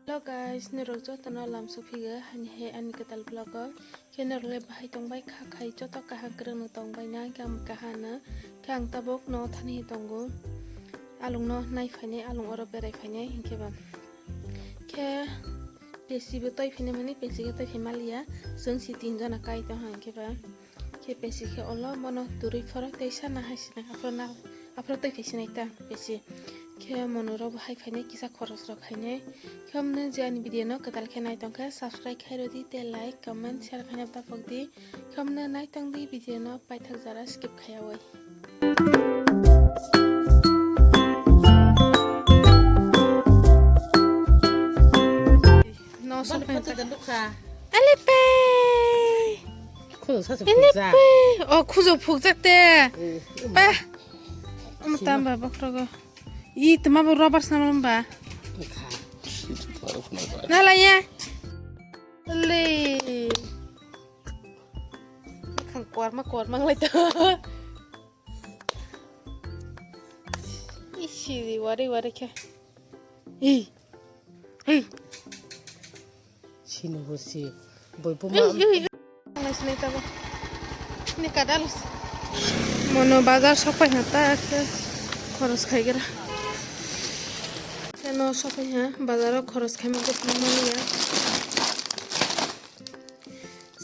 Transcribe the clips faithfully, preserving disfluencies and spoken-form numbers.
Hello guys, norok jotono lam sophigo hani he ani kwtal vlog o. Khe norok le bahai tongbai kha khai joto kaham kwrwng no tongbai na khe ang kaham no khe ang tabuk no thani tongo. Alung no nai phainai, alung oro berai phainai hinkhe ba khe pesi bo toi phainai mani pesi khe toi phai maliya. Chwng si tin jona kai tong hinkhe ba. Khe pesi khe olo bono turui phoro tei sana hai sinai aphro na aphro tei pesi nai ta pesi. Khe mono rok bo hai phainai kisa khoros rok khainai. Khe omno je ani video no kwtal khe nai tong khe subscribe khai rw di tei like, comment, share khaina ta pok di. Khe omno nai tong di video no paithak jora skip khaiyawi. No sok khaina ta. Alipe. Khujo sasu Ini phukjak. Pe. Oh, khujo phukjak te. Eh, Pa. Omo tamba bokrogo. I tuma bo rubber snam lamba. Kha. Na la ya. Le. Khang korma korma lai to. Isi wari wari khe. Ei. Ei. Sini bo si. Boi buma. Ei, ei, ei. Nai sinai tabo. Ni kadal. Mono bazar sopai ha ta khe khoros khaigra. Khe no sopai ha bazar o khoros khaima khe tongmani ya.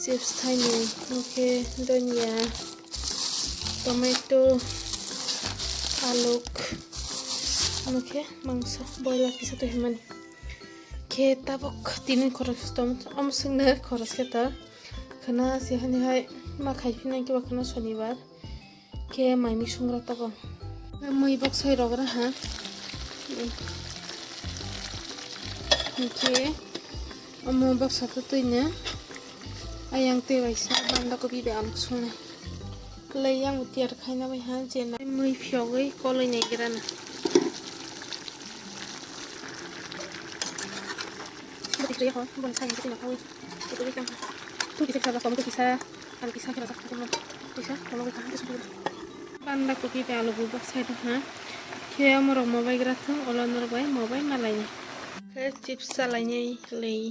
Chips thaini, nokhe donya, tomato, aluk, nokhe mangso, boila kisa twi hwnmani. Khe tabuk tini khoros tom, om swngno khoros khe ta. Khana se hani hai ma khai phina khe ba khana sonibar. Khe mai mui sungra tabang. Mui bok sai rogra ha. Khe omo bok sa tu tui ne. Ayang tei waisa banda kopi be am sungnai. Lei yang tiar khaina bai ha je na mui phiogwi koloi nai gira na. Bwtwi khe ho bon sai twi na khawi. Bwtwi khe tu kisa ba kom tu kisa. Ang kisa khe rajak kisa mo. Kisa kono kisa kisa mo. Banda kopi tei alu bo bok sai tong ha. Khe omo rok mobai gra thung, olo norok bai mobai malai ni. Khe chips salai ni lei.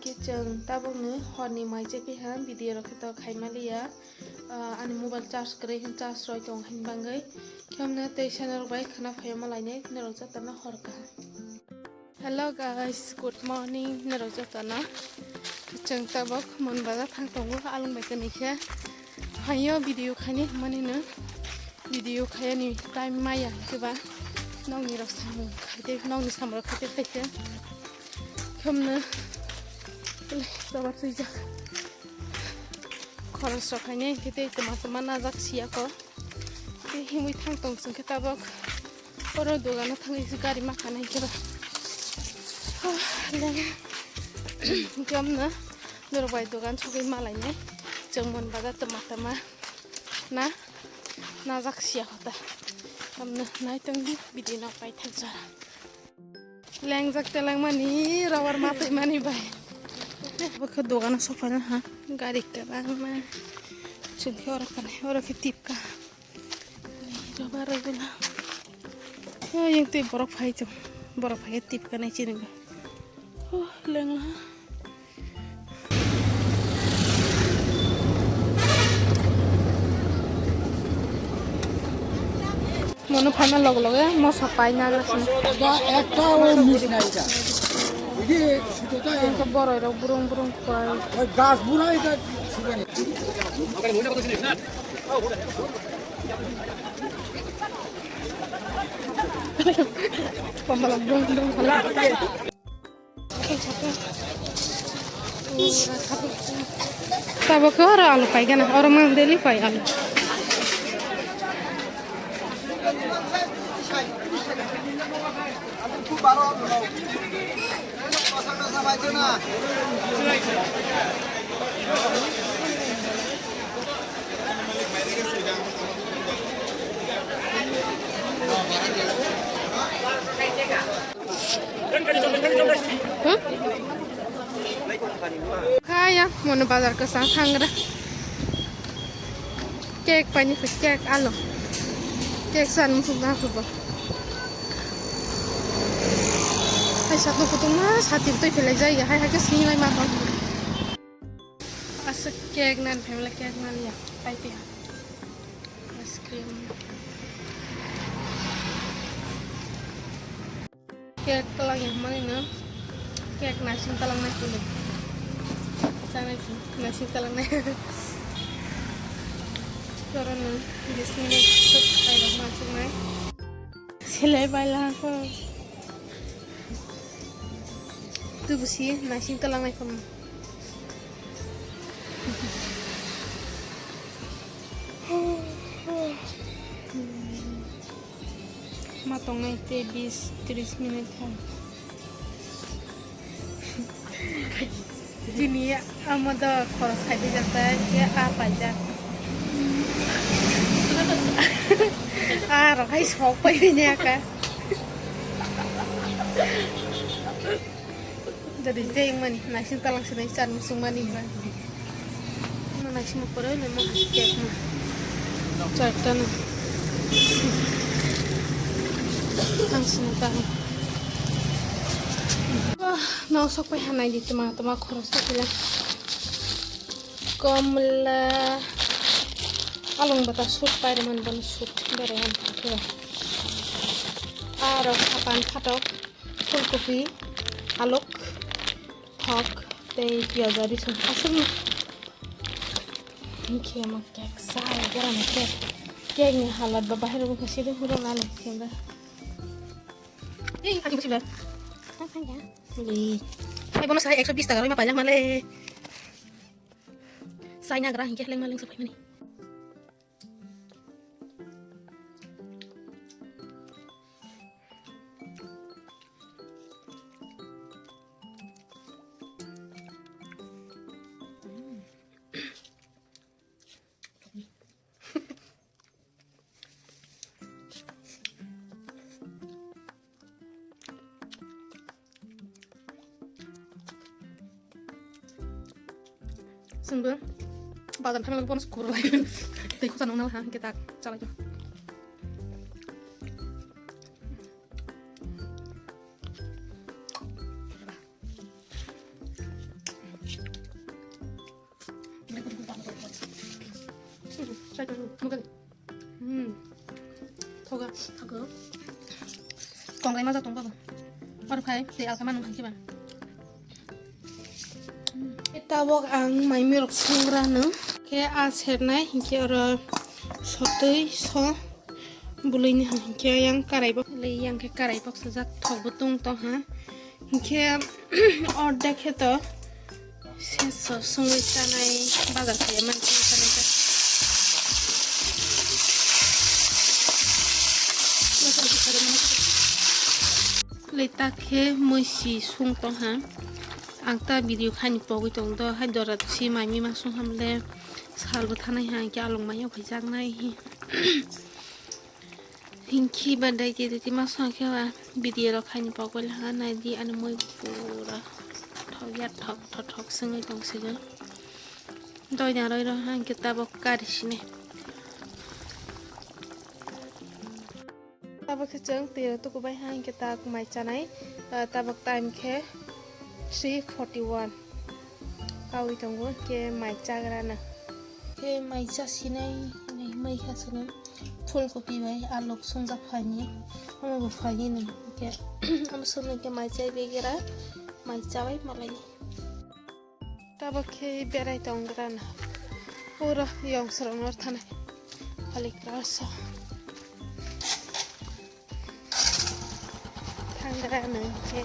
Khe chwng tabukni horni mai chephi ha video rok khe to khaimaliya. Ah, ani mobile charge kwrwi hin charge roi tong hin bangwi. Khe omno tei channel bai khwna phaio malainai norok jotono hor kaham. Hello guys, good morning norok jotono. Chwng tabuk mon bazar thang tongo along bai tini khe. Hayo video khaini manino. Video khayani time maya keba nokni rok samung khaite, nokni samung rok khaite khaite. Khumno rubber swijak. Khoros rok khaini khe tei tuma tuma najak siyako. Tei himwi thang tong chwng khe tabuk. Oro dogano thangwi se gari ma kanai keba. Hwleng. Hwnkhe omno norok bai dogan sogwi malainai. Chwng mon bazar tuma tuma. Na, najak siya hota. Tamno nai tong di, bidi no paithak jora. Lengjak telengmani, rubber matwi mani bai. Bo khe dogano sokphaina ha, gari kwbangma. Chwng khe oro kanai, oro khe tipka. Rubber rwgwla. O, yang twi borok phai chwng. Borok phai khe tipka nai chini bo. O, lengla. Mono phaima log loge moso pai na lasini. Ba ekta o miss nai ja. Idi sudo ta. Ang to boroi rok burung burung pai. Oi gas bura ida sugani. Pamala burung burung phala. Tabuk khe oro alu paigana, oro mang daily pai alu. Hmm? Kaya, mono bazar kwchang thangra. Cake pani khe cake alo. Cake san musuk na khubo. Hai sat no kutung ma sati butoi phelai jai ya, hai hai ke sini lai ma ton. Asa cake nan family cake nan ya, pai pia. Ice cream. Cake talang yang mana no? Cake nasing talang nai kuli. Sana ki nasing talang nai. Corona bismillah sut kai rok masuk nai. Silai bai lang ko. Tu busi nasing talang nai kono. Ma tongnai tei bis tris minute hai. Chini amo do khoros khai di jak tai, ya a paijak. A rok hai sok pai ni aka. Jadi je mani naising talang sinai chan musung mani ba. Ano naising pore le mo cake mo. Charta na. Ang sini talang. Ah, no sok pai hanai di tuma tuma khoros ta pila. Komla along bata sut pai man bon sut bare han ta. Aro sapan phatok. Phulkopi, aluk, thok, tei piyaj ari song aswk. Hinkhe omo cake sai, borani cake. Cake ni halat ba bahai rok wngkha sidi huro nani khe ba. Ei, ani musi ba. Tang tang ya. Ei, ai bono sai ekso bis taka roi ma paijak male. Sai nagra hinkhe lengma lengsa paimani. Chwngbo bazar thangna bagwi bono se khoro lai. Tei khorsa nang nang ha, hwnkhe tak chalai. Hmm. Thoga. Thogo. Konglai maja tong babo. Oro khai tei alka manu hai kiba. Tabok ang mai mirok songra no. Khe a sernai hinkhe oro sotwi so bului ni hinkhe yang karai bok le yang khe karai bok sajak thok bo tung tong ha. Hinkhe ordek khe to. Seso songwi chanai bazar khe man chanai ta. Lei ta khe mui si sung tong ha. Ang ta video khaini pogwi tong do hai dora si mai mi ma sung ham le sal bo thanai ha khe along mai phai jak nai hi. Hinkhe ba dai twi twi ma song khe ba video rok khaini pogwi laha nai di ani mui pura thok ya thok thok thok sengwi tong sigo. Doi na roi rw ha hinkhe tabok kari sini. Tabok khe chwng twi rw tuku bai ha hinkhe tak mai chanai, ah, tabok time khe three forty one. Kaui tongo khe mai chagrana. Khe mai chasinai, mai, mai kha sini. Phulkopi bai alok songjak phaini, omo bo phaini nung khe, omo songwi khe mai chai begera, mai chabai malai. Tabok khe berai tongrana, pura yong srong nor thanai, palik rasa. Thangra nung khe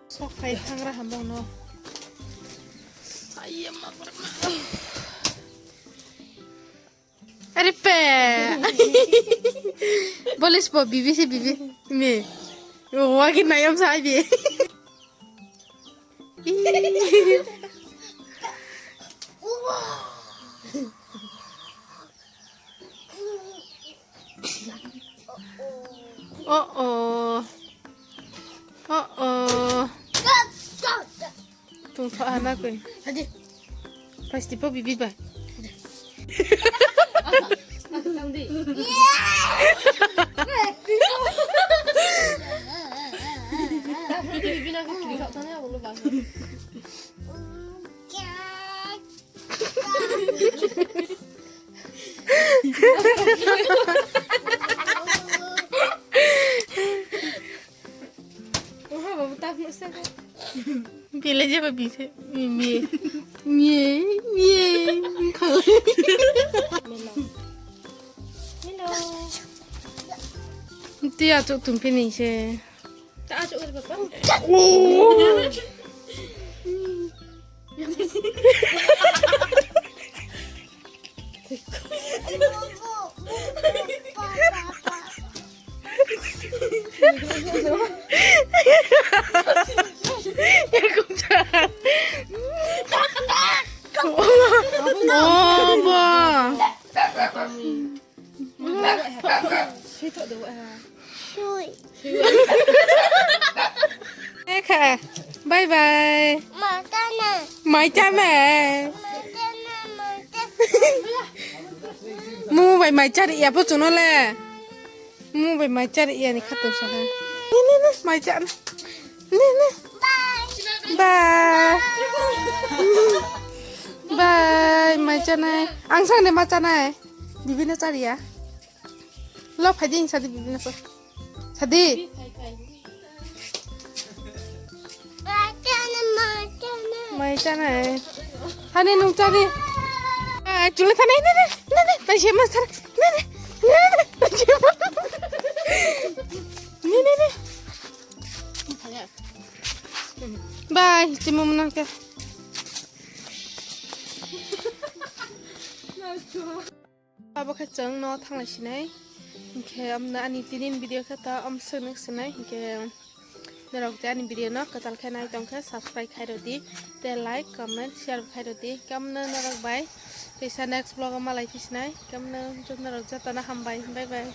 sok khai thangra hambo no. Ayya ma. Are pe. Bolis po bibi se bibi. Me. Wagi nayam sa bi. Oh oh. Oh oh. Tungthoha na koi. Hadi. Pasti po bibi ba. Oha, babu, tak nuksa ka. Belai jeba bise. Mie. Mie. Mie. Hello. Hello. Twi achuk tongphini se. Ta achuk ri papa. Oh. Ekha. Bye bye. Mai chana. Mai chana. Mu bai mai chari ya po chuno le. Mu bai mai chari ya ni khatung sa ha. Ni ni ni mai chana. Ni ni. Bye. Bye mai chana. Ang sang de ma chana. Bibi no chari ya. Lo phai ding sadi bibi no. Sadi. Mai chana. Hani nung chani. Ah, chule thani ne ne ne ne. Tai se mas thar. Ne ne. Ne ne. Tai se mas. Ne ne ne. Bye, chimu muna ke. Abo khe chwng no thanglai sinai. Hinkhe amno ani tinin video khe ta amswk nuk sinai. Hinkhe norok je ani video no kwtal khe nai tong khe subscribe khai rw di. Te like, comment, share khai rw di. Kamno norok bai. Teisa next vlog o malai phi sinai. Kamno norok jotono hambai. Bye bye.